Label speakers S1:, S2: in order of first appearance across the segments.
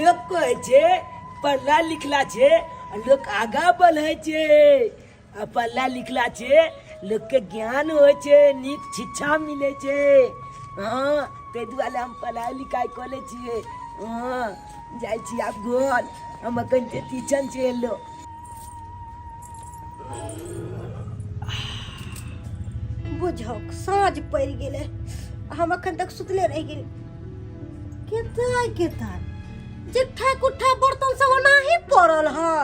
S1: लोक कहै छै पढ़ला लिखला छै आ लोक आगाँ बढ़ै छै आ पढ़ला लिखला छै लोकके ज्ञान होइ छै, नीक शिक्षा मिलै छै। हँ, ताहि दुआरे हम पढ़ाइ लिखाइ कऽ लै छियै। हँ, जाइ छी आब घर, हम एखन टीचर छै एलो।
S2: बुझौक साँझ पड़ि गेलै, हम एखन तक सुतले रहि गेली। केता केता जे ठाकुठा बर्तन सब ओनाही पड़ल है।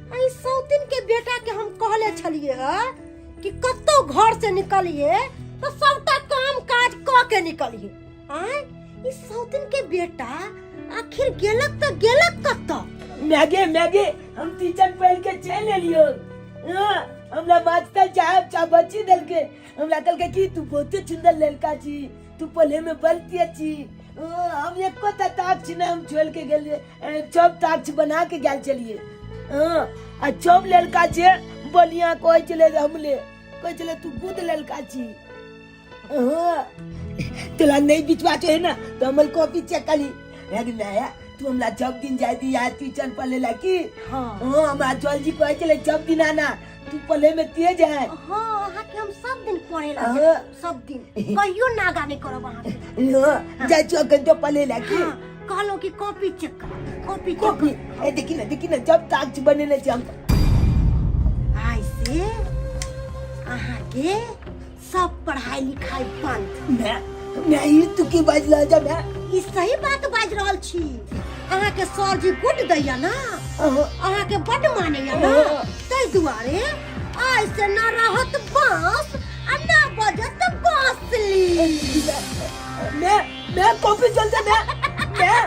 S2: आ ई सौतिन के बेटा के हम कहले छलिए है कि कतौ घर से निकलिए तो सबटा काम काज क के निकलिए। आय ई सौतिन के बेटा आखिर गेलक त गेलक कतौ?
S1: मैगे मैगे, हम टीचर पढ़ के चल एलियो। हाँ, हमरा मास्टर साहब चा बच्ची देलके, हमरा कहलके कि तू बहुते सुंदर लड़का छी, तू पढ़े में बलती छी। हाँ, हम एको टा ताक्ष ने हम छोड़ के गेलिए, सब ताक्ष बना के गेल चलिए। हाँ, आ सब लड़का छे बढ़िया कहै छलै हमले, कहै छलै तू गुद लड़का छी। हाँ, तोरा नहीं विश्वास है ना तो हमर कॉपी चेक करी। अरे नया तू हमरा जब दिन जाय दी यार ट्यूशन पढ़े ला की।
S2: हाँ।
S1: हाँ, हमरा जल्दी कहै छलै जब दिन आना, तू पढ़े में तेज है।
S2: हाँ, अहाँ के हम सब दिन पढ़े ला।
S1: हाँ।
S2: सब दिन कहियो नागा नहीं करब अहाँ के।
S1: हाँ, जाइ छौ अखन तो पढ़े ला की।
S2: हाँ, कहलहुँ कि कॉपी चेक कर, कॉपी चेक।
S1: कॉपी ए देखी ना, देखी ना, जब कागज बनेने छी हम।
S2: आइ से अहाँ के सब पढ़ाई लिखाई बंद।
S1: मैं ई तू की बाजला जा मैं?
S2: ई सही बात बाज रहल छी। अहाँ के सर जी गुड दैया ना, अहाँ के बड मानैया ना, ताहि दुआरे आइ से ना रहत बांस आ ना बजत बांसुरी।
S1: मैं कॉपी चल जा। मैं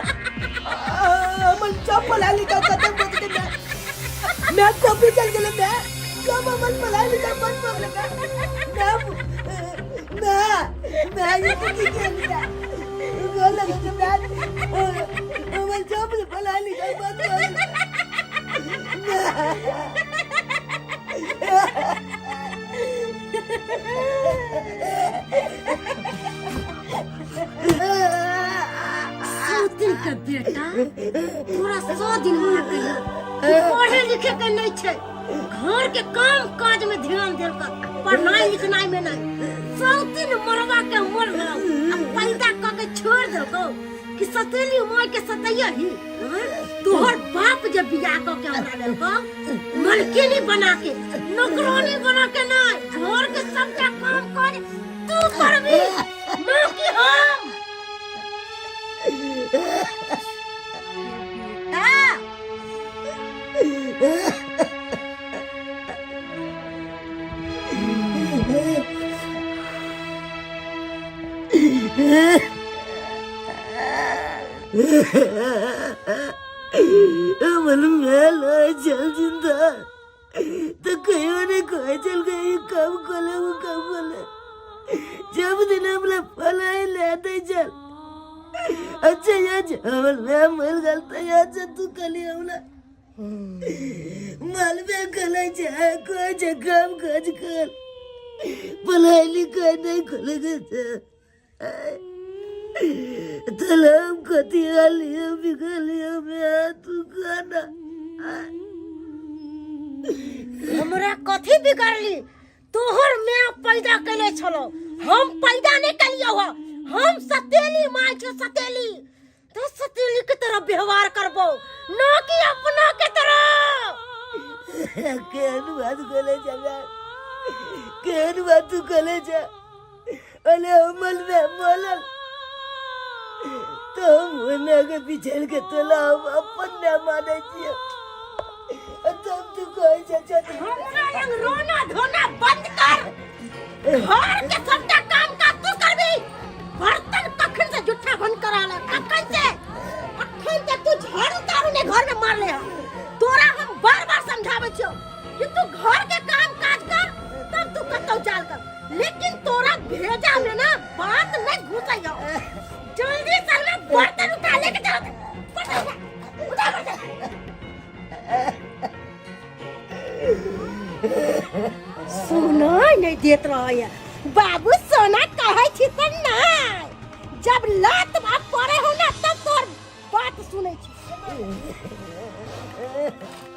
S1: हमन सब पढ़ाई लिखाई खत्म कर के मैं कॉपी चल गेले। मैं सब हमन पढ़ाई लिखाई बंद कर ले। मैं ये तो की के बोल लगे मैं हमन सब पढ़ाई लिखाई बंद कर।
S2: सौतिन के बेटा, तोरा 100 दिन मार कहियो कि पढ़े लिखे के नहीं छै, घर के काम काज में ध्यान देल कर, पढ़नाई लिखनाई में नहीं। सौतिन मरवा के मर गेलौ आ पैदा क के छोड़ देलकौ कि सतेली माय के सतैया ही। हाँ? तोहर बाप जब बियाह क के हमरा देलकौ मलकिनी बना के, नौकरानी बना के नहीं, घर के सबटा काम काज तू करबी ना कि हम। बेटा,
S1: हमर मेल चल जिंदा तो कहियो नहीं कहे चल गई काम खोले वो काम खोले। जब दिन हमरा फलाई ले आते चल। अच्छा यार हमर मैं मर गल तो यार से तू कली हमरा मालूम कले जाए कोई जे काम काज कर, पढ़ाई लिखाई नहीं खोले के तलाम कथी आलियो बिगलियो मैं तू खाना
S2: हमरा कथी बिगड़ली? तोहर माय पैदा कैले छलो, हम पैदा नहीं कैलियो हो। हम सतेली माय छो, सतेली तो सतेली के तरह व्यवहार करबो ना कि अपना के तरह।
S1: केहन बात बोले जा मैं, केहन बात तू बोले जा। अरे हमल में बोलल तो हम ओने के पीछे के तोला हम अपन ना माने छिए, तब तू कहे जा जा।
S2: हमरा लग रोना धोना बंद कर, घर के सबटा काम काज तू करबी। बर्तन कखन से जुट्ठा बंद करा ले, कखन से अखन तक तू झाड़ू ताड़ू ने घर में मार ले। तोरा हम बार बार समझावे छियो कि तू घर के काम काज कर तब तू कतौ जाल कर, लेकिन तोरा भेजा में ना बात नहीं घुसैयो। जल्दी से ना बर्तन उठा लेके चल, बर्तन उठा, उठा बर्तन। सोना नहीं देत रहे बाबू, सोना कहे छी त नहीं, जब लात बाप पड़े हो ना तब तोर बात सुनै छी।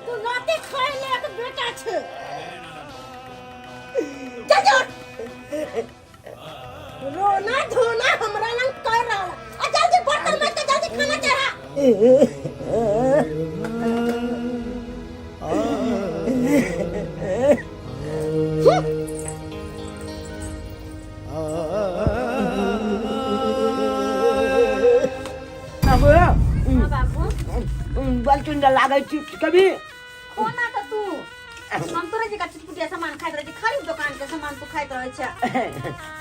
S2: तू लाते खाए ले के बेटा छे चल जा रोना धोना हमरा लंग कर रहल आ जल्दी बर्तन मार के जल्दी खाना चढ़ा।
S1: बाबू।
S3: हाँ बाबू।
S1: बड़ सुंदर लागै छी कभी।
S3: कोना तऽ तू हम तोरे जकाँ चुटपुटिया सामान खाइत रहै छी? खाली दुकान के सामान तू खाइत रहै छै।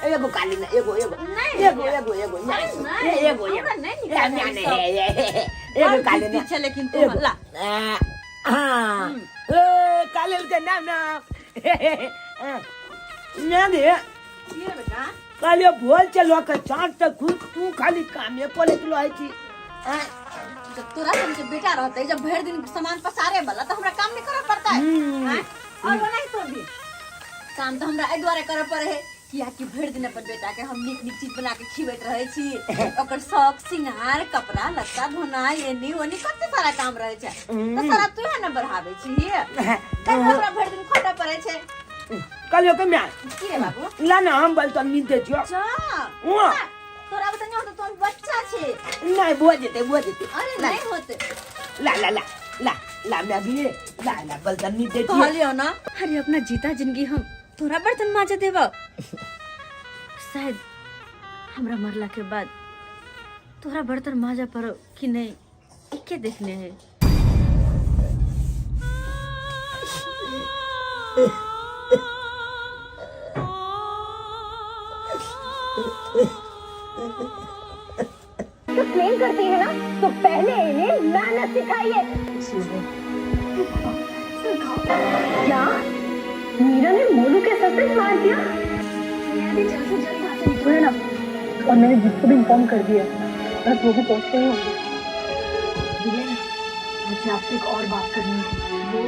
S1: एगो काली ना, एगो एगो।
S3: नहीं।
S1: एगो एगो एगो।
S3: नहीं,
S1: नहीं।
S3: नहीं,
S1: एगो एगो।
S3: हमरा नहीं नीक
S1: ए,
S3: लागै
S1: नहीं,
S3: सब।
S1: नहीं, ए, एगो काली ना।
S3: छै लेकिन तू
S1: एगो।
S3: ला।
S1: आ, हाँ ए काले के नाम ना ना गे।
S3: की रे बेटा?
S1: काले भोल चलो के चाँद तक खुद तू खाली कामे करे चलो आई छी। आ,
S3: जब तोरा सन के बेटा रहते जब भरि दिन सामान पसारे वाला तो हमरा काम नहीं करे पड़ता है। आँय? और नहीं तो भी काम तो हमरा एहि दुआरे करे पड़े है कियाकि भरि दिन अपन बेटा के हम नीक नीक चीज बना के खिबैत रहै छी, ओकर शौक सिंगार कपड़ा लत्ता धोनाइ एनी ओनी कते सारा काम रहै छै तऽ सारा तू ने बढ़ाबै छी तैं हमरा भरि दिन खटऽ पड़ै छै।
S1: कहलियो के माय।
S3: की रे बाबू?
S1: ला ना, हम बल तो नींद दे छियो।
S3: जा।
S1: हुआ।
S3: तोरा बता नहीं होता, तू बच्चा छे।
S1: नहीं, बुआ जेते बुआ जेते।
S3: अरे नहीं होते।
S1: ला ला ला ला ला, मैं भी ला ला बल तो नींद दे छियो।
S3: कहलियो ना, अरे अपना जीता जिंदगी हम तोरा बर्तन माजे देबो? शायद हमरा मरला के बाद तोरा बर्तन माजा पड़ो कि नहीं, एके देखने है।
S2: तो क्लेम करती है ना तो पहले इन्हें मैनर्स सिखाइए।
S4: क्या मीरा ने मोनू के सर पे मार दिया? मैं भी जल्द से जल्द यहाँ से निकलो है ना, और मैंने जिसको भी इन्फॉर्म कर दिया, बस वो भी पहुंचते ही होंगे। विलियम, मुझे आपसे एक और बात करनी है। वो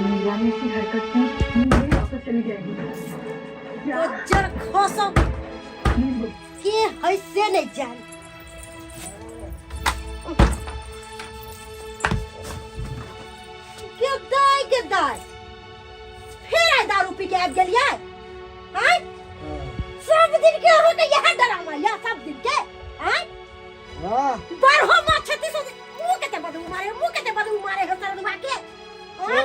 S4: मीरा ने ऐसी हरकत की, मुंबई वापस चली जाएगी।
S2: बज्जर खसो के है से नहीं जान के दाय के दाय, फिर आइ दारू पी के आबि गेलियै? आँय, सब दिन के अहाँके इएह डरामा यऽ सब दिन के? आँय, बारहो मास 36 मुँह कते बदबू मारे, मुँह कते बदबू मारे है सरदुआ के? आँय?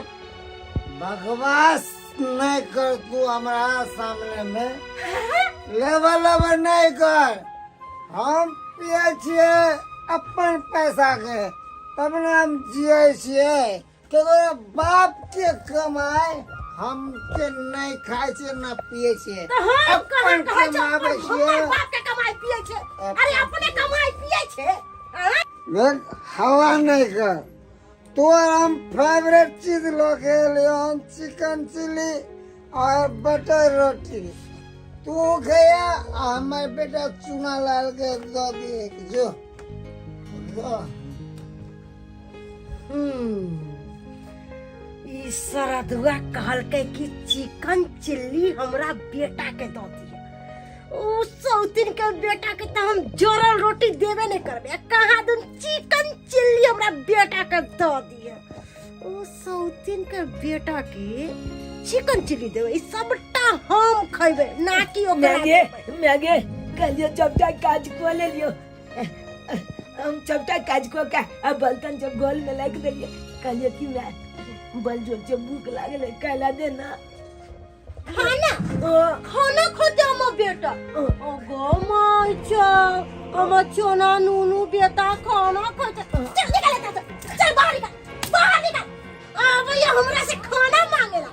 S5: बकवास नहीं कर तू हमरा सामने में, लेबर लेबर नहीं कर। हम पिए छियै अपन पैसा के तब ने हम जिए छियै। केकरो बाप के कमाई हम के नहीं खाइ छियै ना पिए छियै।
S2: तऽ हम कहाँ
S5: अपन
S2: कहै छै
S5: कमाबै
S2: अपन
S5: छियै।
S2: हमर बाप के कमाई पिए छै? अरे अपने कमाई पिए छै, आँय?
S5: देख, हवा नहीं कर। तोर हम फेवरेट चीज लऽ के एलियो हन, चिकन चिली और बटर रोटी। तू खैया आ हमर बेटा चूना लाल के दऽ दिए। जो जो।
S2: ई सरदुआ कहलकै कि चिकन चिल्ली हमरा बेटा के दऽ दिए। उ सौतिन के बेटा के तऽ हम जरल रोटी देबे नहीं करबे। आ कहाँ दुन चिकन चिल्ली हमरा बेटा के दऽ दिए। उ सौतिन के बेटा के चिकन चिल्ली देबे, ई सबटा हम खैबे ना कि ओकरा
S1: मैगे
S2: देबै।
S1: मैगे, कहलियो सबटा काज कऽ लेलियो। हम सबटा काज कऽ के आ बर्तन सब गोल में राखि देलियै। कहलियै कि माय, बल जोर से भूख लागल है, खाय दे ना।
S2: खाना?
S1: ओ।
S2: खाना खोते हमर बेटा? ओ गो माय छौ, हमर चोना नूनू बेटा खाना खोते। चल निकल एतऽ से, चल बाहर निकल, बाहर निकल। आबैया हमरा से खाना मांगेला?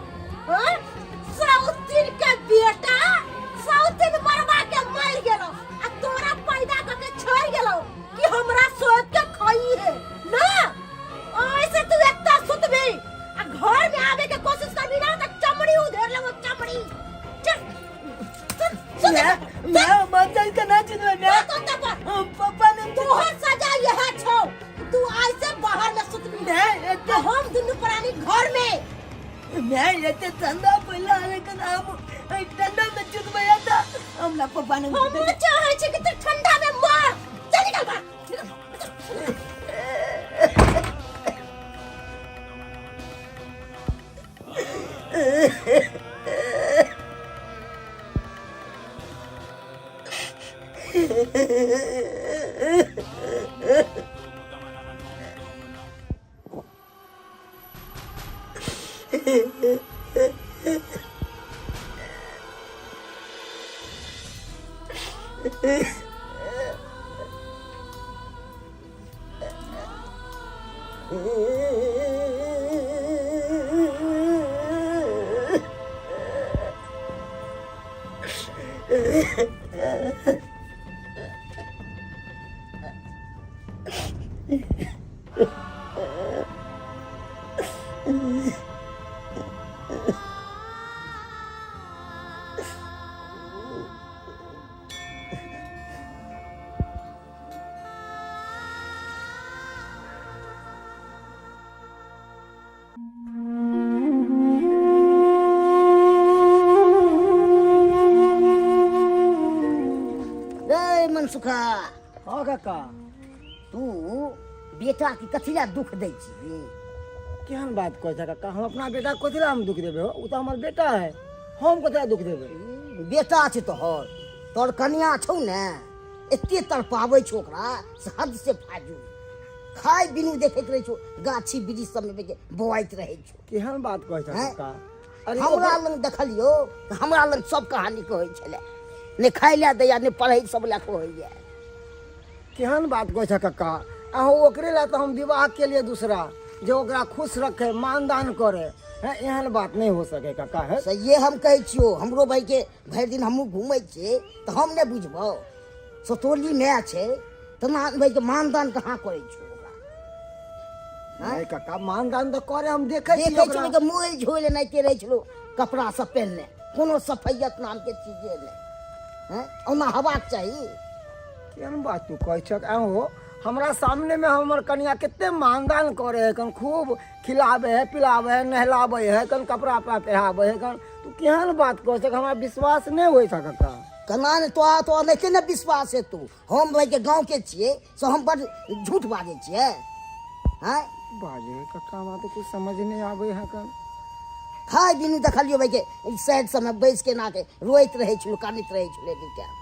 S2: हाँ, सौतिन के बेटा, सौतिन मरवा के मर गेलो आ तोरा पैदा करके छोड़ गेलो कि हमरा सोच के खाई है ना। ऐसे तू एकटा सुतबी आ घर में आवे के कोशिश करबी ना त चमड़ी उधेर लेबो, चमड़ी। चल चल सुत।
S1: मैं मैं मचल के ना चिन्हबै मैं।
S2: तो तब
S1: हम पप्पा ने
S2: तोहर सजा यह छौ, तू ऐसे बाहर में सुतबी।
S1: नहीं,
S2: तो हम दुनू प्राणी घर में।
S1: मैं एते ठंडा पहिला लेकिन हम एहि ठंडा में चुतबै त हमरा पप्पा ने
S2: हम चाहे छी कि तू ठंडा में मर। चल निकल बाहर, निकल। रे मनसुखा।
S5: हाँ काका।
S2: तू बेटा के कथी ला दुख दै छी?
S5: केहन बात कहै छै काका, हम अपना बेटा के कथी ला हम दुख देबै हो? ओ तऽ हमर बेटा है, हम कथी ला दुख देबै?
S2: बेटा छै तोहर, तोहर कनिया छौ ने, एते तड़पाबै छौ ओकरा से हद से फाजूल। खाय बिनु देखैत रहै छौ, गाछी वृक्ष सबमे बेके बौआइत रहै छौ।
S5: केहन बात कहै छै
S2: हैं?
S5: काका? अरे
S2: हमरा लग देखलियौ तऽ हमरा लग सब कहानी कहै छलै, नहि खाय लए दैया नहि पढ़ै सब लए कहैया।
S5: केहन बात कहै छै कक्का अहाँ? ओकरे लए तऽ हम विवाह केलियै दूसरा, जे ओकरा खुश रखे, मानदान करे है। एहन बात नहि हो सके कक्का है।
S2: सहिए हम कहै छियौ, हमरो भाईके भरि दिन हमहूँ घूमै छियै तऽ हम नहि बुझबौ? सतोली माय छै तऽ भाईके मानदान कहाँ करै छौ ओकरा?
S5: नहि कक्का, मानदान तऽ करे, हम देखै छियै।
S2: देखै
S5: ओकरा।
S2: छलहुँ कि मोल झोल एनाहिते रहै छलहुँ कपड़ा सब पहिनने, कोनो सफैयत नामके चीजे नहि। हैं, ओना हेबाक चाही?
S5: केहन बात तू कहै छक? हो हमरा सामने में हमर कनिया कते मानदान करे है कन, खूब खिलाबे है, पिलाबे है, नहलाबे है कन, कपड़ा उपड़ा पहिराबे है कन। तू केहन बात कहै छक? हमरा विश्वास नहि होइ छ कक्का।
S2: केना ने तोरा तो नहि ने विश्वास हेतौ? हम भाई के गाँव के छियै से हम बड झूठ बाजै छियै? हैं
S5: बाजे है कक्का, हमरा तऽ कुछ समझ नहि आबै है कन।
S2: खाय बिनु देखलियौ भाई के साइड सबमे बैस के ना के रोइत रहै छलौ, कानैत रहै छलै एनी टाइम।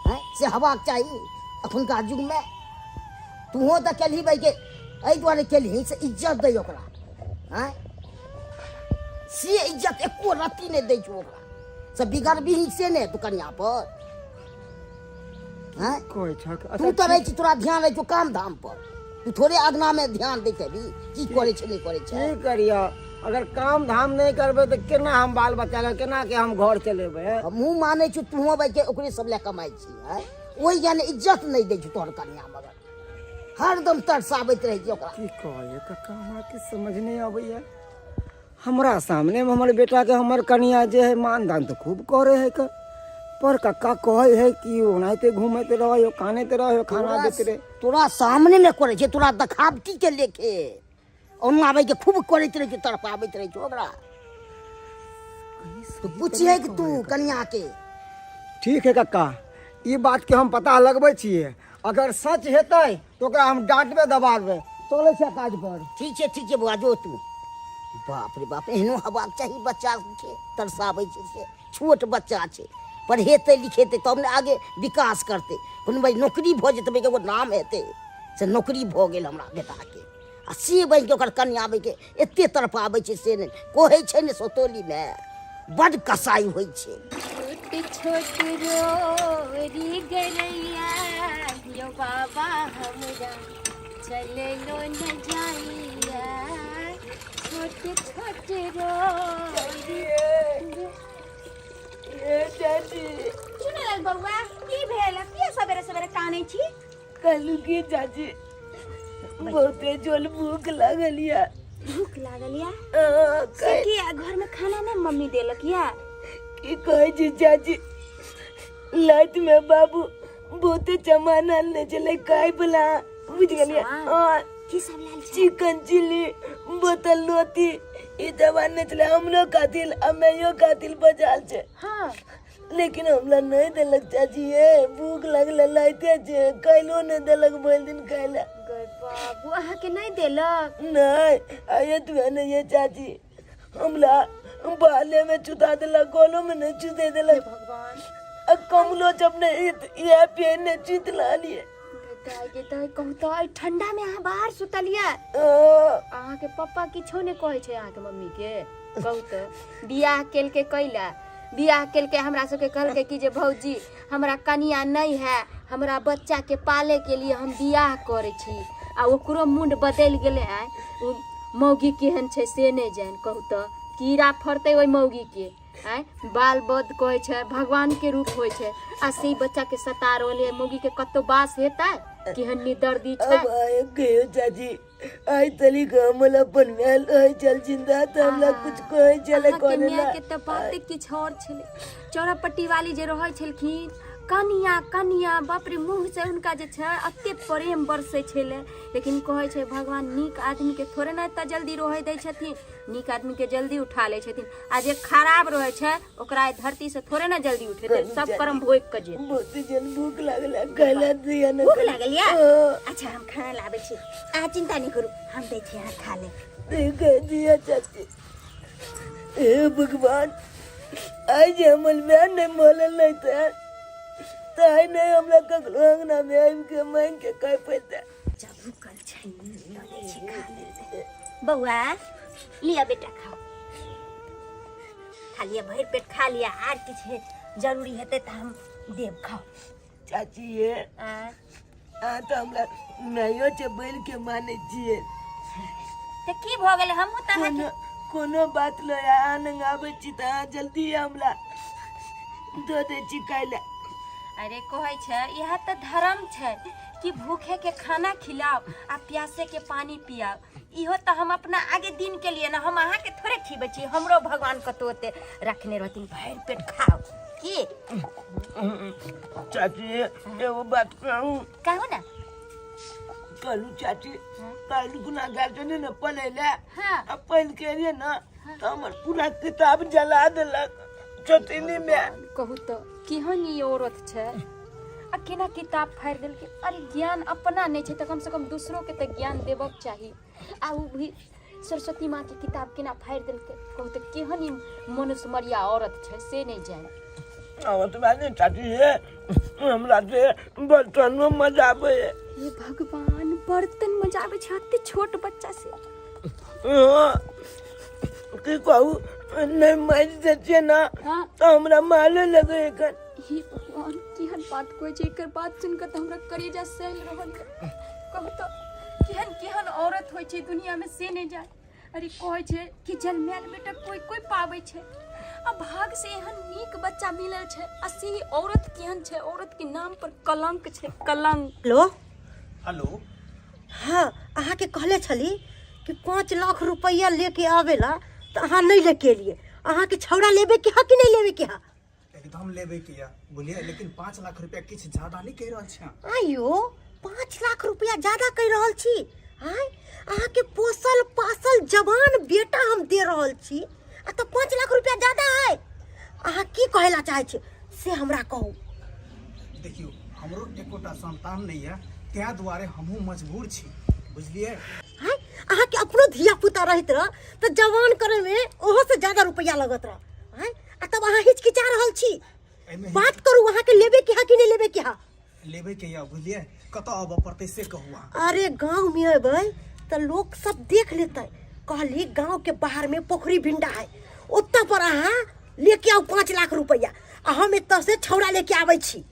S2: हैं, से हेबाक चाही एखुनका युगमे? तूहो तऽ केलही भाई के, एहि दुआरे केलही से इज्जत दै ओकरा। हैं, से इज्जत एको रत्ती नहि दै छौ ओकरा, से बिगड़बिही से ने तू कनिया पर? हैं,
S5: कहै छक?
S2: तू तऽ रहै छी, तोरा ध्यान रहै छौ काम धाम पर, तू थोड़े अगना में ध्यान दैत हेबी की करै छै नहि करै छै।
S5: की करिय, अगर काम धाम नहि करबै तऽ केना हम बाल बच्चा के केना के हम घर चलेबै?
S2: हमहूँ मानै छी तूहो भाई के ओकरे सब लए कमाइ छी। हैं, ओहि ज्ञान इज्जत नहि दै छौ तोहर कनिया, मगर हरदम तरसाबैत रहै छी ओकरा।
S5: की कहलियै कक्का? हमरा किछु समझ नहि अबैया। हमरा सामने में हमर बेटा के हमर कनिया जे है मानदान तऽ खूब करे है क, पर कक्का कहै है कि ओनाहिते घूमैत रहै, कानैत रहै, खाना दैत रहै।
S2: तोरा सामने मे करै छै, तोरा देखावटी के लेखे। ओना आबै के खूब करैत रहै छै, तड़पाबैत रहै छै ओकरा। तू पुछिहे कि तू कनिया के।
S5: ठीक है कक्का, ई बात के हम पता लगबै छियै। अगर सच हेतै तऽ ओकरा हम डांटबै दबाड़बै। चलै छियै काज पर।
S2: ठीक छै, ठीक छै बौआ, जो तू। बाप रे बाप, एहनो हेबाक चाही? बच्चा के तरसाबै छै से छोट बच्चा छै, पढ़ेतै लिखेतै तब ने आगे विकास करतै। कोनो भाई नौकरी भऽ जेतै भाई, एगो नाम हेतै से नौकरी भऽ गेल हमरा बेटाके। आ से बनि के ओकर कनिया के एते तड़पाबै छै से नहि कहै छै ने, सतोलीमे बड्ड कसाई होइ छै।
S6: छोट छोट रोरी गरैया यो बाबा, हमरा चललो न जाइया, छोट छोट रोरी।
S1: ए चाची।
S3: चुनेलाल बौआ, की भेल? किया सवेरे सवेरे कानै छी?
S1: कहलू की चाची, बहुते जोल भूख लागल या।
S6: भूख लागल या? से किया, घर में खाना नहीं मम्मी देलक या?
S1: की कहै छी चाची, राति में बाबू बहुते सामान आनने छलै खाय बला, बुझि गेलियै?
S6: सामान?
S1: हँ।
S6: की सब लायल छै?
S1: चिकन चिली, बोतल रोटी, ई सब आनने छलै, हमरो खातिर आ मैयो खातिर बचाल छै। लेकिन हमरा नहीं देलक चाची। ये भूख लगल लाइते छै, खाइलो नहीं देलक भरि दिन खाइला।
S6: गए बाबू, अहाँके नहीं देलक?
S1: नहीं, आये तू नहीं ये चाची, हमरा बाले में चुता देलक, गोलो में नहीं चुते देलक।
S6: भगवान।
S1: आ कमलो जब नहीं इएह पहिरने चुत लालिए।
S6: दाइ गे दाइ, कहू तऽ एहि ठंडा में अहाँ बाहर सुतलियै? अहाँके पप्पा किछो नहि कहै छै अहाँके मम्मी के? कहू तऽ, बियाह केलकै कैला? बियाह केलकै हमरा सबके कहलकै कि जे भौजी हमरा कनिया नहि है, हमरा बच्चा के पाले के लिए हम बियाह करै छी, आ ओकरो मुंड बदलि गेलै। आँय, ओ मौगी केहन छै से नहि जानि। कहू तऽ, कीड़ा फड़तै ओहि मौगी के। आँय, बाल बद कहै छै भगवान के रूप होइ छै, आ से बच्चा के सता रहल है। मौगी के कतौ बास हेतै? केहन निदर्दी छै।
S1: अब आए गयो चाची, आइ तली हमला अपन मेल रहे चल जिंदा त हमला कुछ कहे चले।
S6: अहाँके
S1: कोने
S6: माय के तऽ बाते किछु आओर छलै। चौरापट्टी वाली जे रहै छलखिन, कनिया कनिया, बाप रे, मुँह से हुनका जे छै एते प्रेम बरसै छलै। लेकिन कहै छै भगवान नीक आदमीके थोड़े ने एते जल्दी रहै दै छथिन। नीक आदमीके जल्दी उठा लै छथिन, आ जे खराब रहै छै ओकरा एहि धरती से थोड़े ने जल्दी उठेतै। सब कर्म भोगि कऽ जेतै।
S1: बहुत जन भूख लागल है, कहला दिया न।
S2: भूख लागल या?
S1: हाँ।
S2: अच्छा, हम खाना लाबै छी, अहाँ चिंता नहीं करू, हम दै छी, अहाँ खा लेब।
S1: देख दिया चाची। हे भगवान, आज जे हमर माय नहीं मरल नहीं थे तो आइ नहीं हमरा ककरो अंगना में आबि के मांगि के खाय पैता।
S2: अच्छा, भूखल छै, लऽ लै छी, खा लेबै। बौआ, लिअ बेटा, खाओ, खा लिअ, भरि पेट खा लिअ। आर किछु जरूरी हेतै तऽ हम देब, खाओ।
S1: चाची ये,
S2: आँय?
S1: अहाँ तऽ हमरा मायो छै बोलि के मानै छियै।
S2: तऽ की भऽ गेलै? हमहूँ तऽ अहाँके
S1: कोनो कोनो बात लऽ अहाँ लग आबै छी तऽ अहाँ जल्दी हमरा दऽ दै छी खाय लए।
S6: अरे, कहै छै इएह तऽ धर्म छै कि भूखे के खाना खिलाओ आ प्यासे के पानी पियाओ। इहो तऽ हम अपना आगे दिन के लिए ने, हम अहाँके थोड़े खिबै छी।
S2: हमरो भगवान कतौ ओते रखने रहथिन। भरि पेट खाओ की।
S1: चाची, एगो बात कहू?
S2: कहू ने।
S1: कहलू चाची, काल्हि गुना गेल छलै ने पढ़ै लए।
S6: हाँ।
S1: आ पढ़ि के एलियै ने तऽ हमर पूरा किताब जला देलक चौथिनी मे।
S6: कहू तऽ, केहन ई औरत छै आ केना किताब फाड़ि देलकै? अरे, ज्ञान अपना नहि छै तऽ कमसँ कम दूसरोके तऽ ज्ञान देबक चाही। आ ओ भी सरस्वती माँके किताब केना फाड़ि देलकै? कहू तऽ, केहन ई मनुष्यमरिया औरत छै से नहि जानि।
S1: ओतबा नहि चाची हे, हमरा से बर्तनो मजाबै।
S6: हे भगवान, बर्तन मजाबै छै एते छोट बच्चा से?
S1: हँ, की कहू, नहि मारि दै छियै ने तऽ हमरा मारे लगै एखन।
S6: हे भगवान, केहन बात कहै छै? एकर बात सुनि कऽ तऽ हमरा करेजा सहल रहल यऽ। कहू तऽ, केहन केहन औरत होइ छै दुनियामे से नहि जाय। अरे, कहै छै कि जन्मायल बेटा कोई कोई पाबै छै, आ भाग से एहन नीक बच्चा मिलल छै, आ से ई औरत केहन छै? औरत के नाम पर कलंक छै, कलंक।
S2: हेलो।
S7: हेलो।
S2: हाँ, अहाँके कहले छली कि 5 लाख रुपैआ लेके आवे ला, तऽ अहाँ नहीं लेके एलिए। अहाँके छौड़ा लेबे के हा कि नहीं लेबे के हा?
S7: एकदम लेबे के या, बोलिए, लेकिन 5 लाख रुपया किछु ज्यादा नहीं कहि रहल छी अहाँ?
S2: आयो, 5 लाख रुपया ज्यादा कहि रहल छी? आय, अहाँके पोसल पासल जवान बेटा हम दे रहल छी, आ तऽ 5 लाख रुपया ज्यादा है? अहाँ की कहै ला चाहै छी से हमरा कहू।
S7: देखियौ, हमरो एकोटा संतान नहीं है, ताहि दुआरे हमहूँ मजबूर छी, बुझलिए?
S2: आय, अहाँके अपनो धिया पुता रहैत रह तऽ जवान करैमे ओहो से ज्यादा रुपया लगत रह। आय, आ तब अहाँ हिचकिचा रहल छी?
S7: एहिमे
S2: बात करू, अहाँके लेबे के हा कि नहीं लेबे के हा?
S7: लेबे के या, बुझलिए? कतऽ आबऽ पड़तै से कहू अहाँ।
S2: अरे, गांव में अबै तऽ लोग सब देख लेतै। कहली गांव के बाहर में पोखरी भिंडा है, ओतऽ पर अहाँ लेके आउ 5 लाख रुपया, आ हम एतऽ से छौड़ा लेके आबै छी।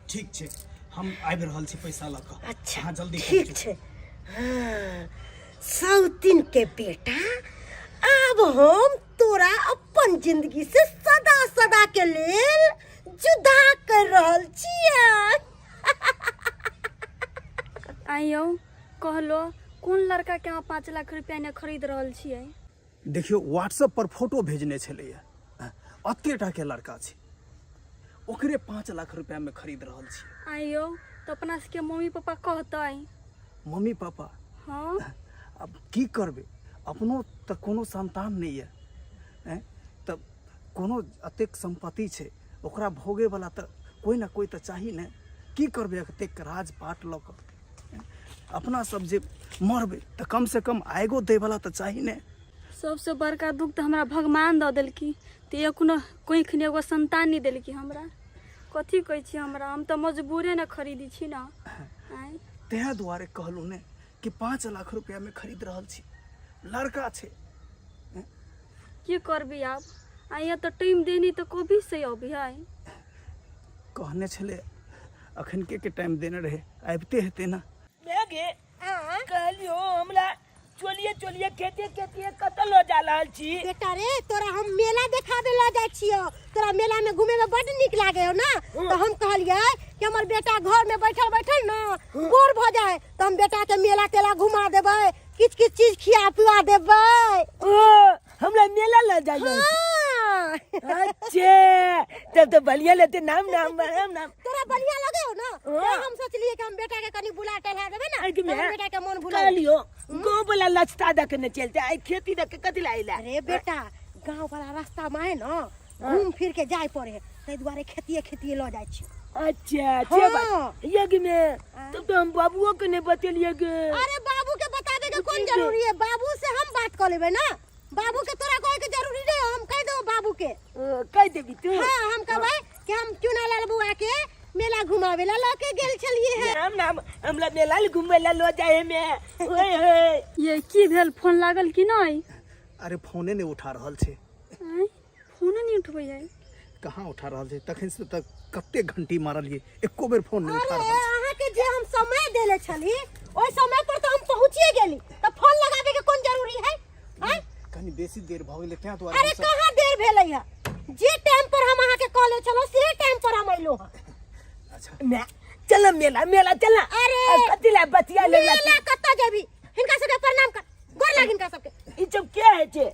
S7: ठीक छै, हम आबि रहल छी पैसा लऽ कऽ।
S2: अच्छा।
S7: अहाँ जल्दी
S2: ठीक
S7: पहुँचू।
S2: छै। हाँ, सौतिन के बेटा, आब हम तोरा अपन जिंदगी से सदा सदा के लेल जुदा कर रहल छियै।
S8: आइयो कहलो, कोन लड़का के अहाँ 5 लाख रुपया ने खरीद रहल छियै?
S7: देखियौ, व्हाट्सएप पर फोटो भेजने छलैया, एतेटा के लड़का छै, ओकरे 5 लाख रुपयामे खरीद रहल छी।
S8: आइयो, तऽ अपना सबके मम्मी पापा कहतै?
S7: Mummy papa?
S8: हाँ।
S7: आब की करबै, अपनो तऽ कोनो संतान नहि यऽ। आँय, तऽ कोनो एतेक सम्पत्ति छै, ओकरा भोगैवला तऽ कोइ ने कोइ तऽ चाही ने। की करबै एतेक राजपाट लऽ कऽ? अपना सब जे मरबै तऽ कमसँ कम आगो दैवला तऽ चाही ने।
S8: सबसँ बड़का दुख तऽ हमरा भगवान दऽ देलखिन तऽ एखनो कोखिने एगो संतान नहि देलखिन हमरा कथी कहै छी हमरा हम तऽ मजबूरे ने खरीदै छी ने आँय
S7: ताहि दुआरे कहलहुँ ने कि 5 लाख रुपैआमे खरीद रहल छी, लड़का छै।
S8: की करबी आब? आ यहाँ तऽ टाइम देनी तऽ कभी से अभी है।
S7: कहने छलै अखन के टाइम देने रहे, आबिते हेतै ने।
S1: गे, कहलियो हमरा चोलिए चोलिए खेते खेते कतऽ लऽ जा रहल छी?
S2: बेटा रे, तोरा हम मेला देखाबे लऽ जाइ छियौ। तोरा मेला में घूमे में बड नीक लागे हो ना, तो हम कहलियै कि हमर बेटा घर में बैठल बैठल ना बोर भऽ जाए, तो हम बेटा के मेला तेला घुमा देबै, किछ किछ चीज खिया पिया देबै।
S1: ओ, हमरा मेला लऽ जाइ?
S2: हाँ।
S1: अच्छे, तब तो बढ़िया लेते नाम नाम नाम नाम।
S2: तोरा बढ़िया लगे हो ना?
S1: हाँ।
S2: तो हम सोचलिए कि हम बेटा के कनी बुला टहला देबै ना,
S1: अरे कि
S2: तो हम
S1: मैं
S2: बेटा के मन भुला।
S1: कहलियो गाँव वाला लचता दके न चलते, आई खेती दके कथी लाइला?
S2: अरे बेटा, गांव वाला रास्ता में है ना, घूम फिर के जाय पड़े है, ताहि दुआरे खेतिए खेतिए लऽ जाइ छी।
S1: अच्छा, छे बात।
S2: हाँ।
S1: यज्ञ में तब तो हम बाबुओ के नहीं बतेलिए गे।
S2: अरे, बाबू के बताबे के कोन
S1: ठीक है।
S2: जरूरी है? बाबू से हम बात कर लेबै ना। बाबू के तोरा कहे के जरूरी नहीं, हम कह देबो बाबू के।
S1: ओ, कह देबी तू?
S2: हाँ, हम कहबै कि हम चुना लाल बुआ के मेला घुमावे ला लऽ के गेल छलिए है।
S1: नाम नाम हमरा मेला घूमे ला लो जाए में, ओए होए।
S8: ये की भेल, फोन लागल कि नहि?
S7: अरे, फोने नहि उठा रहल छै।
S8: आँय, फोनो नहि उठबै है?
S7: कहाँ उठा रहल छै? तखन से तक कते घंटी मारलियै, एको बेर फोन नहि उठा
S2: अरे,
S7: रहल छै।
S2: अहाँ के जे हम समय देले छली, ओहि समय पर तो हम पहुंचिए गेली, तऽ फोन लगाबे के कोन जरूरी है, आँय?
S7: कनी बेसी देर भऽ गेलै तें दुआरे
S2: अरे,
S7: हमसब-
S2: कहाँ देर भेलै है? जे टाइम पर हम अहाँ के कहले छलो, से टाइम पर हम अइलो हँ।
S7: अच्छा।
S1: मैं चल मेला, मेला चल।
S2: अरे,
S1: कथी ला बतिया ले?
S2: मेला कतऽ जेबी? हिनका सबके प्रणाम कर, गोर लाग हिनका सबके।
S1: ई सब के है छे?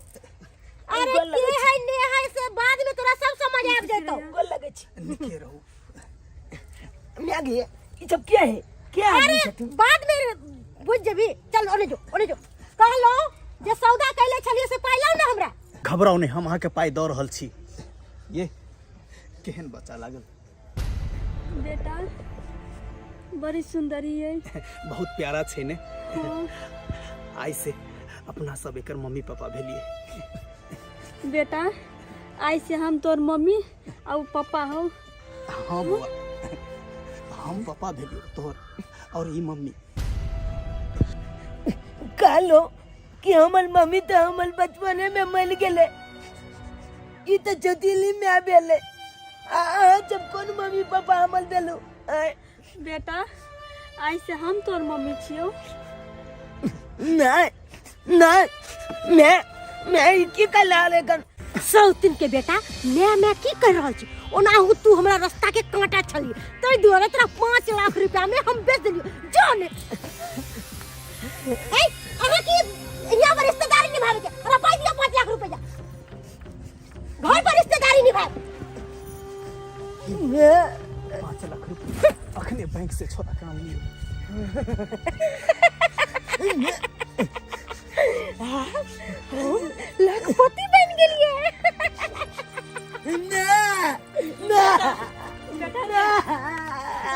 S2: अरे,
S1: गोर लगै
S2: के है ने है से बाद में तोरा सब समझ आबि जेतौ।
S1: गोर लगे छी।
S7: नीके रहू।
S1: मैं गे, ई सब के है, के आदमी
S2: अरे,
S1: छथिन?
S2: बाद में बुझ जेबी। चल, ओने जो, ओने जो। कहलो जे सौदा कैले छलिए से पाइ लाउ ना हमरा।
S7: घबराउ नहि, हम अहाँके पाइ दऽ रहल छी। ये केहन बच्चा लागल?
S8: बेटा, बड़ी सुंदरी है।
S7: बहुत प्यारा छै ने? आइ से अपना सब एकर मम्मी पापा भेलिए।
S8: बेटा, आइ से हम तोर मम्मी आ उ पप्पा हो।
S7: हाँ बौआ, हम पापा भेलियो तोहर और ई मम्मी।
S1: कहलो कि हमर मम्मी तो हमर बचपने में मर गेले, ई तो दिल्ली में आबेले, आ अहाँ जब कोन मम्मी पापा हमर देलू, आँय?
S8: बेटा, आइ से हम तोर मम्मी छियौ।
S1: नहीं नहीं, मैं ई की कर रहल है?
S2: सौतिन के बेटा, मैं मैं की कर रहल छी? ओनाहु तू हमरा रास्ता के कांटा छली, ताहि दुआरे तोरा 5 लाख रुपया में हम बेच देलियो। जो ने ए, अहाँ की यहाँ पर रिश्तेदारी निभावे के? हमरा पाइ दियो 5 लाख रुपया, घर पर रिश्तेदारी निभाए।
S7: 5 लाख रुपया अखने बैंक से छोड़ा के आनलियो।
S2: हम लखपति बन गेलिए।
S1: ना ना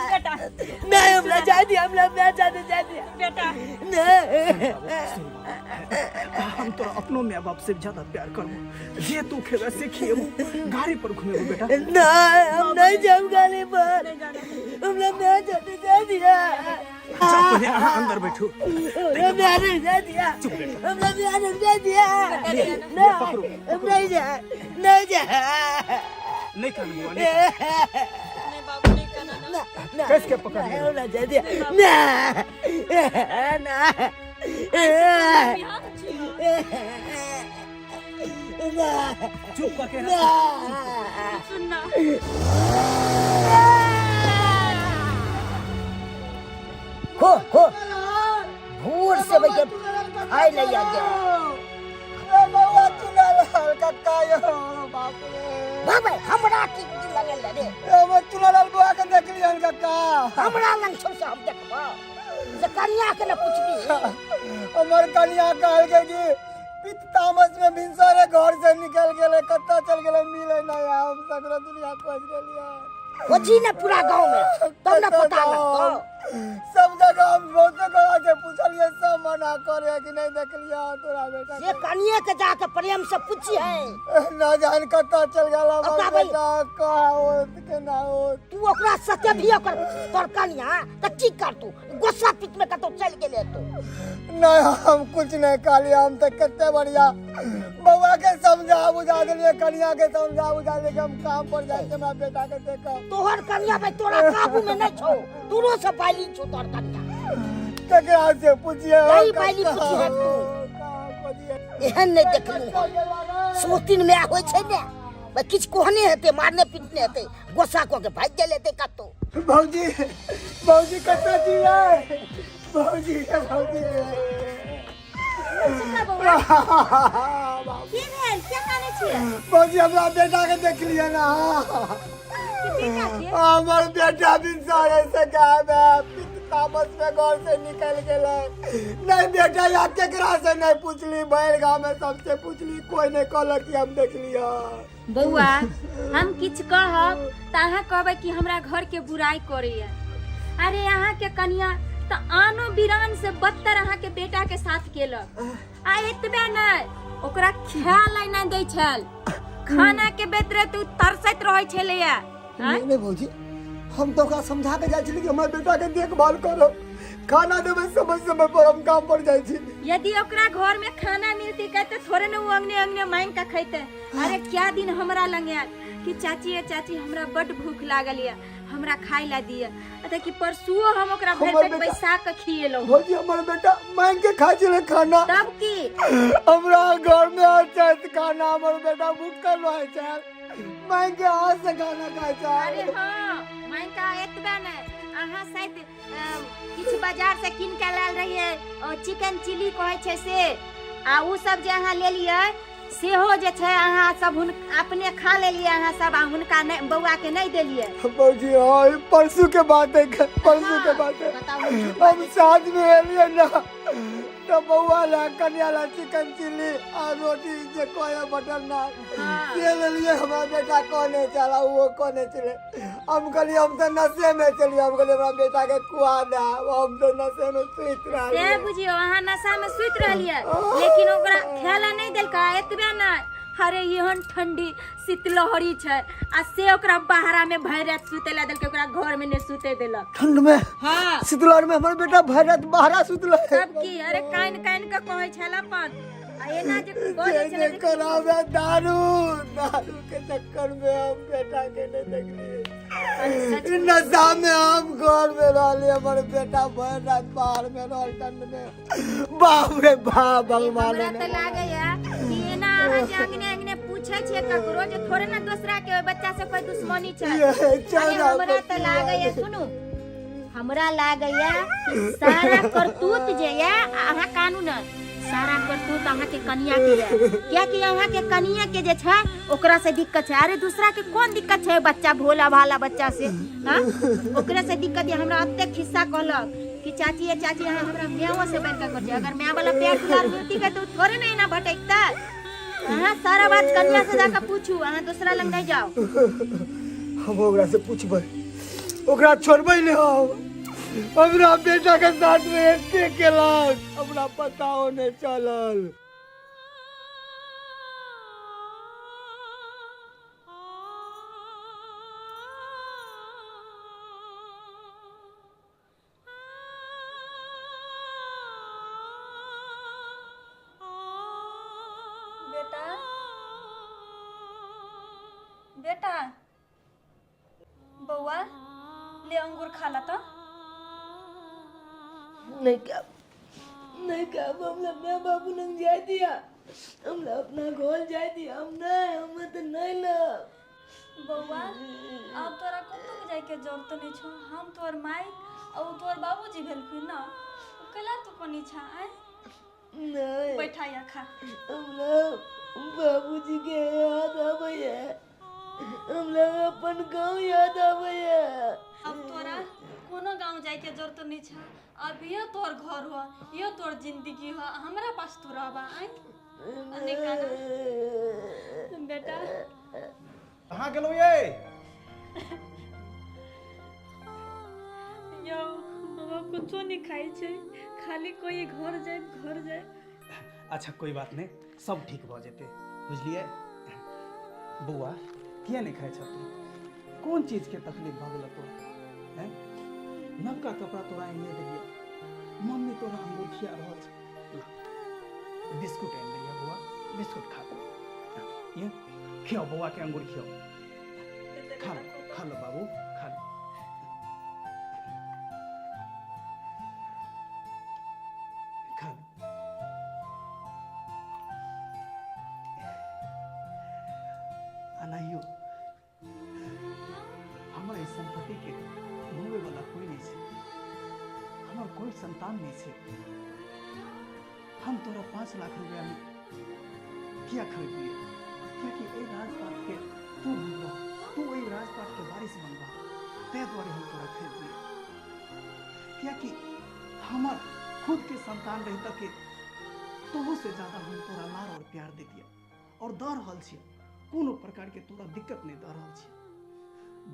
S8: बेटा।
S1: नहीं, हमरा जा दिया, हमरा मैं जाने जा दिया।
S8: बेटा।
S1: नहीं।
S7: सुन बाबू, हम तोरा अपनो माय बाप से ज्यादा प्यार करबो। जे तू खेबे से खिएबो, गाड़ी पर घुमेबो बेटा।
S1: नहीं, हम नहीं जाऊँ गाड़ी पर, हमरा मैं जाने जा दिया।
S7: अच्छा, पहले अहाँ अंदर बैठू।
S1: हमरा मैं नहीं जा दिया।
S7: चुप बेटा।
S1: हमरा मैं नहीं जा दिया।
S7: ले, पकड़ो।
S1: नहीं, हम नहीं जा, नहीं जा।
S7: नहीं कान बुआ, नहीं।
S8: नहीं बाबू, नहीं करना ना।
S1: ना।
S7: कस के पकड़ लियो।
S1: हमरा जा दिया ना ना।
S8: बिहार छियौ।
S1: ना।
S7: चुप करके
S1: ना।
S8: सुन ना।
S1: खो खो, भोर से भैया खाए नहीं आ गया।
S5: बौआ चुनालाल कक्का यो, बाप रे।
S1: बाबा, हमरा की लगल रे?
S5: हमर चुनालाल बुआ के देखलियन कक्का।
S1: हमरा लंग छौ से हम देखबो से कनिया के न पुछबी?
S5: हमर कनिया कहलकै कि पित्त तामस में भिनसरे घर से निकल गेलै, कतऽ चल गेलै, मिले नहीं। हम सगरो दुनिया खोज गेलियै।
S2: खोजी ने पूरा गांव में तब ने पता लगतौ।
S5: सब जगह हम बहुत जगह से पूछलिए, सब मना करे कि नहीं देखलिए तोरा बेटा।
S2: से कनिए के जाके प्रेम से पूछी है।
S5: ना जान कतऽ चल गेल हमर
S2: ओकरा भाई-
S5: बेटा, कहाँ होत केना होत।
S2: तू ओकरा सत्य भी ओकर तोर कनिया तऽ की करतू, गुस्सा पीट में कतौ चलि गेलै तू।
S5: नहीं हम कुछ नहीं कहलिए, हम तऽ कते बढ़िया बउआ के समझा बुझा देलिए, कनिया के समझा बुझा देलिए कि हम काम पर जाइ छी, हमरा बेटा के देखब।
S2: तोहर कनिया भाई तोरा काबू में नहीं छौ, तोरो से बाली छौ तोहर कनिया।
S5: ककरा से पूछिए?
S2: यही बाली पूछिए तू। एहन नहीं देखलू हम, सोतिन में होइ छै ने भाई, किछु कहने हेतै, मारने पीटने हेतै, गोस्सा कऽ के भागि गेल हेतै कतौ।
S5: भौजी, भौजी कतऽ छियै? भौजी, भौजी।
S3: की भेल, क्या कानै छियै?
S5: भौजी, हमरा बेटा के देखलियै ना?
S3: के बेटा के?
S5: हमर बेटा बिनसारे से गायब है, तामस में घर से निकल गेलै। नहीं बेटा या केकरा से नहीं पूछली, भरि गाँव में सबसे पूछली, कोई नहीं कहलक कि हम देखलियै।
S6: बौआ, हम किछु कहब तऽ अहाँ कहबै कि हमरा घर के बुराई करैया। अरे अहाँ के कनिया तऽ आनो बिरान से बदतर अहाँ के बेटा के साथ केलक। आ एतबे नहि, ओकरा खाय लै नहि दै छल, खाना के बेतरे तू तरसैत रहै छलैया। आँय?
S5: नहीं नहीं भौजी, हम तो ओकरा समझा के जाइ छली कि हमर बेटा के देखभाल करो, खाना देबै समय समय पर, हम काम पर जाइ छी।
S6: यदि ओकरा घर में खाना मिलती कहते थोड़े ने वो अंगने अंगने मांग के खैते। अरे क्या दिन हमरा लंग आयल कि चाची ये चाची, हमरा बड भूख लागल ये, हमरा खाय ला दिए। अतः कि परसुओ हम ओकरा भरि
S5: हमर
S6: पेट
S5: बेटा-
S6: बैसा के खिएलहुँ।
S5: भौजी, हमर बेटा मांग के खाइ छलै खाना।
S6: तब की
S5: हमरा घर में अच्छा खाना, हमर बेटा भूखल रहै छै, मांग के हाथ से खाना खाइ छै।
S6: अरे हाँ, मांग के एतबे ने, अहाँ शायद किछु बाजार से कीन के लायल रहिए, चिकन चिली कहै छै से, आ उ सब जे अहाँ लेलियै सेहो जे छै अहाँ सब हुन अपने खा लेलियै अहाँ सब, आ हुनका नहि, बौआ के नहि देलियै।
S5: भौजी, हाँ, ई परसू के बात है, परसू के बात है।
S6: बताउ, हम झूठ
S5: हम साँझ में एलियै ना तो बौआ ला कनिया ला चिकन चिल्ली आ रोटी जे कहे बटर नान से लेलियै। हमरा बेटा कहने चला, ओहो कहने छलै। हम कहलियै हम तऽ नशे में चलियै, हम कहलियै हमरा बेटा के खुआ दे, हम तऽ नशे में सुति
S6: से
S5: रहलियै।
S6: बुझियौ अहाँ नशा में सुति रहलियै, लेकिन ओकरा खाय नहि देलकै। एतबे नहि, अरे एहन ठंडी शीतलहरी छै आ से ओकरा बाहरा में भरि राति सुते ला देलकै, ओकरा घर में नहि सुते देलक।
S5: ठंड में?
S6: हाँ।
S5: शीतलहर में हमर बेटा भरि राति बाहरा सुतलै?
S6: तब की, अरे कानि कानि के कहै छल अपन, आ एना जे बजै छलै
S5: जे
S6: जे
S5: करावे दारू, दारू के चक्कर में हम बेटा के नहीं देखलिए। नशा में हम घर में रहली, हमर बेटा भरि रात बाहर में रहल ठंड में। बाप रे बाप, भगवान।
S6: हमरा तऽ लागैया कि एना अहाँ जे अंगने अंगने पूछै छियै ककरो, जे थोड़े ने दोसरा के ओहि बच्चा से कोई दुश्मनी छै।
S5: ये चल।
S6: अरे हमरा तऽ लागैया, सुनू, हमरा लागैया कि सारा करतूत जे या अहाँ कानून सारा करतूत अहाँके कनिया के या, कियाकि अहाँके कनिया के जे छै ओकरा से दिक्कत छै। अरे दूसरा के कोन दिक्कत छै बच्चा भोला भाला बच्चा से? हाँ, ओकरे से दिक्कत है। हमरा अतेक खिस्सा कहलक कि चाची ये चाची, अहाँ हमरा माओ से बढ़ के कर, अगर माय वाला प्यार दुलार मिलती के तो थोड़े ने एना भटकता। अहाँ सारा बात कनिया से जाकर पूछू, अहाँ दूसरा लग नहीं जाओ।
S5: हम ओकरा से पूछबै, ओकरा छोड़बै नहि हम। हमरा बेटा के साथ में एते केलक, हमरा पताओ नहि चलल।
S8: बेटा, बेटा, बौआ, ले अंगूर खा ला। तो
S1: नहीं खाब, नहीं खाब। हमला मैं बाबू लंग जाय दिया, हमला अपना घर जाय दिया। हम नहीं, हम तो नहीं लब।
S8: बौआ, अब तोरा कतौ जाय के जरूरत नहीं छौ। हम तोहर माई आ उ तोहर बाबूजी भेलखिन ना, कैला तू कोनी छा? आय
S1: नहीं।
S8: बैठा या खा।
S1: हमरा बाबूजी के याद आबैया, हमरा अपन गाँव याद आबैया।
S8: अब तोरा कोनो गांव जाय के जरूरत नहीं छा। अब ये तोहर घर हो, ये तोहर जिंदगी हो, हमरा पास तू रहबा। आय नहीं काना बेटा।
S7: कहाँ गेलहुँ ये?
S8: यौ बाबा कुछो नहीं खाइ छै, खाली कोई घर जाए घर जाए।
S7: अच्छा कोई बात नहीं, सब ठीक भऽ जेतै, बुझलियै बौआ? किया नहीं खाइ छह तू? कोन चीजके तकलीफ भऽ गेल तोरा? हैं, नवका कपड़ा तोरा आनि देलियै, मम्मी तोरा अंगूर खिया रहल छै। ला बिस्कुट आनि देलियै बौआ, बिस्कुट खा। ये खियाओ बौआ के, अंगूर खियाओ। खा लो, खा लो बाबू, खा लो, खा लो। अनाहियो हमर एहि संपत्ति के भोगे वाला कोई नहीं छै, हमर कोई संतान नहीं छै। हम तोरा 5 लाख रुपया में किया खरीदलियै? कियाकि एहि राजपाट के तू बनबह, तू एहि राजपाट के वारिस बनबह, ताहि दुआरे हम तोरा खरीदलियै। कियाकि हमर खुद के संतान रहितऽ के तोहू से ज्यादा हम तोरा लाड़ और प्यार दैतियै और दऽ रहल छियै। कोनो प्रकार के तोरा दिक्कत नहीं दऽ रहल छियै।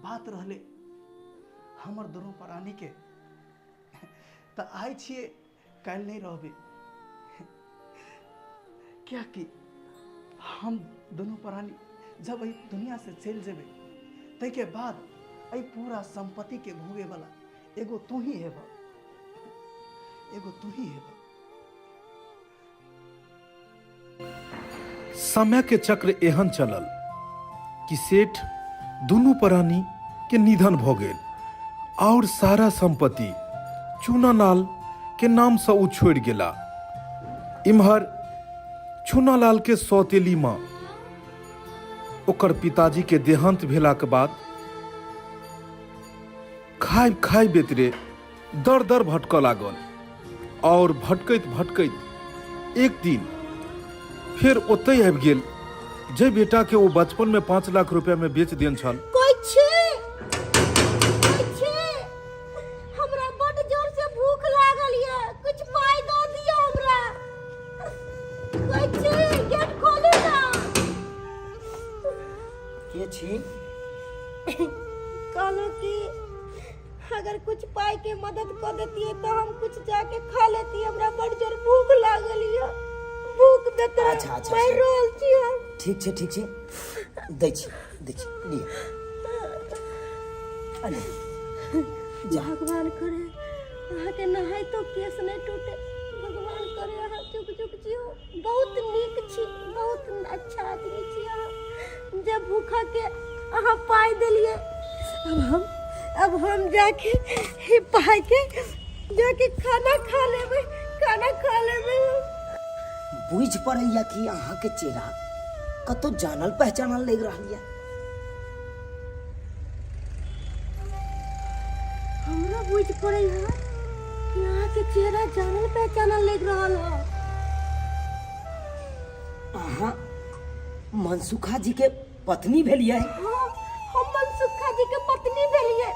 S7: बात रहले हमर दुनू प्राणी के, तऽ आइ छियै काल्हि नहीं रहबै, कियाकि हम दुनू प्राणी जब एहि दुनिया से चलि जेबै ताहिके बाद एहि पूरा संपत्ति के भोगे वाला एगो तू ही हेबह, एगो तू ही हेबह।
S9: समय के चक्र एहन चलल कि सेठ दुनू प्राणी के निधन भ गेल और सारा संपत्ति चूनालाल के नाम से उ छोड़ गेला। इम्हर चूनालाल के सौतेली माँ ओकर पिताजी के देहांत भेला के बाद खाय खाय बेतरे दर दर भटकऽ लागल और भटकैत भटकैत एक दिन फेर ओतहि आबि गेल जे बेटा के ओ बचपन में 5 लाख रुपया में बेच देन छल।
S2: कोई छी, कोई छी, हमरा बड जोर से भूख लागल ये, कुछ पाई दऽ दिअ हमरा। कोई छी, गेट खोलू ना।
S1: के छी?
S2: कहलहुँ कि अगर कुछ पाई के मदद कर देतिए तो हम कुछ जाके खा लेती, हमरा बड़ जोर भूख लागल ये, भूख बेतरा
S1: अच्छा, अच्छा,
S2: मरि
S1: अच्छा।
S2: रहल छी हम।
S1: ठीक छै, ठीक छै, दै छी, दै छी, लिअ। अरे जा।
S2: भगवान करे अहाँके नहाय तो केस नहीं टूटे, भगवान करे अहाँ चुक चुक जियो। बहुत नीक छी, बहुत अच्छा आदमी छी अहाँ, जब भूखा के अहाँ पाई देलिए। अब हम जाके ही पाई के जाके खाना खा लेबै, खाना खा लेबै हम।
S1: बुझि पड़ैया कि अहाँके चेहरा कतौ जानल पहचानल लागि रहल यऽ।
S2: हमरो बुझि पड़ै है कि अहाँके चेहरा जानल पहचानल लागि रहल है।
S1: अहाँ मनसुखा जी के पत्नी भेलियै?
S2: हाँ, हम मनसुखा जी के पत्नी भेलियै।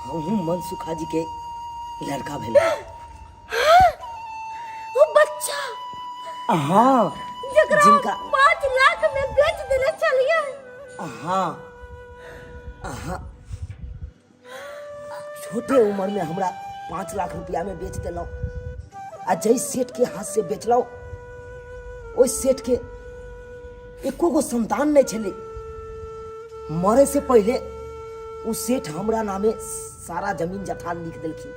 S1: हमहूँ मनसुखा जी के लड़का भेलियै।
S2: ओ बच्चा?
S1: हाँ,
S2: जकरा
S1: जिनका
S2: 5 लाख में बेच देने छलियै।
S1: हाँ, अहाँ छोटे उम्र में हमरा 5 लाख रुपया में बेच देलहुँ आ जै सेठ के हाथ से बेचलहुँ ओहि सेठ के एको गो संतान नहीं छलै। मरे से पहले उ सेठ हमरा नामे सारा जमीन जथा लिख देलखिन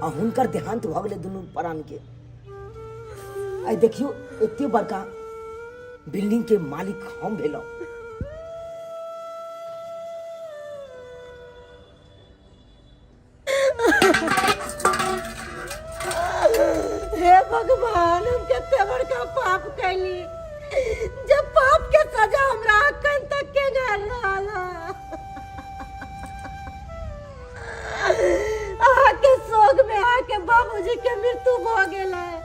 S1: आ हुनकर देहांत भऽ गेलै दुनू प्राण के। आइ देखियौ एते बड़का बिल्डिंग के मालिक हम भेलहुँ।
S2: हे भगवान, हम कते बड़का पाप कैली जब पाप के सजा हमरा अखन तक के घर रहल। अहाँके शोक में अहाँके बाबूजी के मृत्यु भऽ गेल है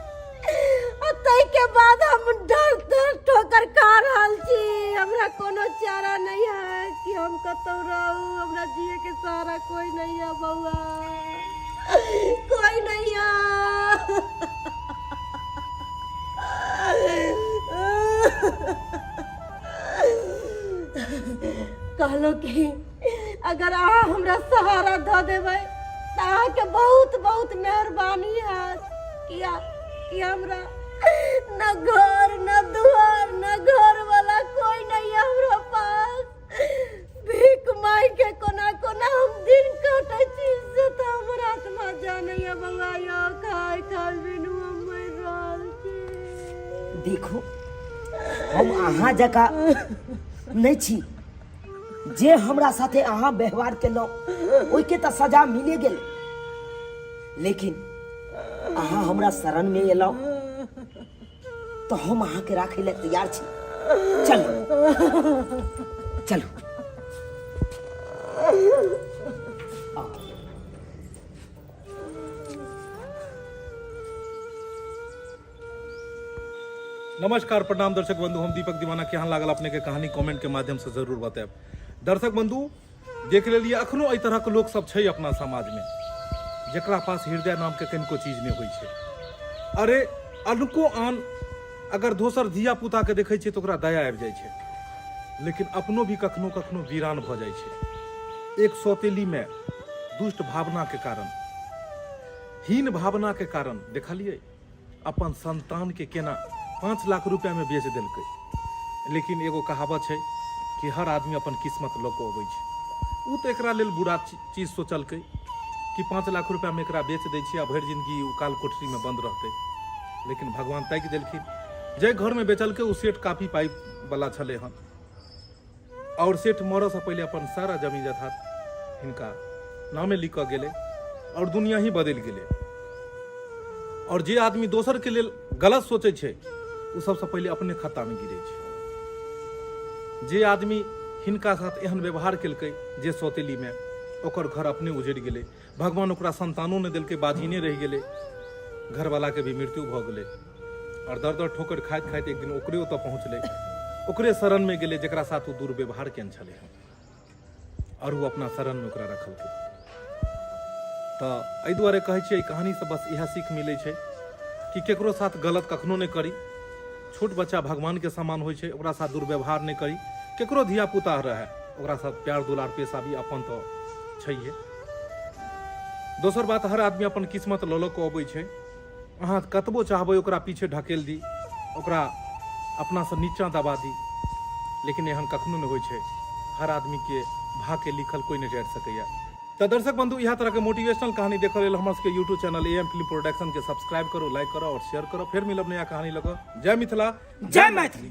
S2: आ ताहि के बाद हम डर डर ठोकर खा रहल छी। हमरा कोनो चारा नहीं है कि हम कतौ रहू, हमरा जिए के सहारा कोई नहीं है बउआ, कोई नहीं है। कहलो कि अगर अहाँ हमरा सहारा धऽ देबै तऽ अहाँके बहुत बहुत मेहरबानी हैत किया कि हमरा न घर न दुआर न घर वाला कोई नहीं है हमरा पास भीख मांग के कोना कोना हम दिन काटे छी से तऽ हमर आत्मा जानैया बौआ यौ खाय खाय बिनु हम मरि रहल छी
S1: देखू हम अहाँ जकाँ नहि छी जे हमरा साथे अहाँ व्यवहार केलहुँ ओहिके तऽ सजा मिले गेल लेकिन अहाँ हमरा शरणमे एलहुँ तऽ हम अहाँके राखै लए तैयार छी चलू चलू आउ।
S9: नमस्कार प्रणाम दर्शक बंधु हम दीपक दीवाना केहन लागल अपने के कहानी कमेंट के माध्यम से जरूर बतायब दर्शक बंधु देख लेलिए अखनो एहि तरह के लोक सब छै अपना समाज में जकरा पास हृदय नाम के कनिको चीज नहीं होइ छै अरे अनको आन अगर दोसर धिया पुता के देखै छै तऽ ओकरा दया आबि जाइ छै लेकिन अपनो भी कखनो कखनो वीरान भऽ जाइ छै एक सौतेली में दुष्ट भावना के कारण हीन भावना के कारण देखलिए अपन संतानके केना 5 लाख रुपैआमे बेच देलकै लेकिन एगो कहावत छै कि हर आदमी अपन किस्मत लऽ कऽ अबै छै ओ तऽ एकरा लेल बुरा चीज सोचलकै कि 5 लाख रुपैआमे एकरा बेच दै छियै आ भरि जिंदगी ओ काल कोठरीमे बंद रहतै लेकिन भगवान ताकि देलखिन जाहि घरमे बेचलकै ओ सेठ काफी पाइ वाला छलै हन आओर सेठ मरऽसँ पहिले अपन सारा जमीन जथा हिनका नामे लिख कऽ गेलै आओर दुनिया ही बदलि गेलै आओर जे आदमी दोसरके लेल गलत सोचै छै ओ सबसँ पहिले अपने खत्तामे गिरै छै जे आदमी हिनका साथ एहन व्यवहार केलकै जे सौतेलीमे ओकर घर अपने उजड़ि गेलै भगवान ओकरा संतानो नहि देलकै बाझिने रहि गेलै घरवालाके भी मृत्यु भऽ गेलै आओर दर दर ठोकर खाइत खाइत एक दिन ओकरे ओतऽ पहुँचलै ओकरे शरणमे गेलै जकरा साथ ओ दुर्व्यवहार केने छलै हँ आओर ओ अपना शरणमे ओकरा रखलकै तऽ एहि दुआरे कहै छियै एहि कहानीसँ बस इएह सीख मिलै छै कि केकरो साथ गलत कखनो नहि करी छोट बच्चा भगवानके समान होइ छै ओकरा साथ दुर्व्यवहार नहि करी केकरो धियापुता रहए ओकरा साथ प्यार दुलार पेश आबी अपन तऽ छैहे दोसर बात हर आदमी अपन किस्मत लऽ लऽ कऽ अबै छै अहाँ कतबो चाहबै ओकरा पीछे ढकेल दी ओकरा अपनासँ नीचाँ दबा दी लेकिन एहन कखनो नहि होइ छै हर आदमीके भाग्यके लिखल कोइ नहि जारि सकैए तऽ दर्शक बंधु इएह तरहके मोटिवेशनल कहानी देखऽ लेल हमर सबके YouTube channel A M film production के सब्सक्राइब करू लाइक करू आओर शेयर करू फेर मिलब नया कहानी लऽ कऽ जय मिथिला
S1: जय मैथिली।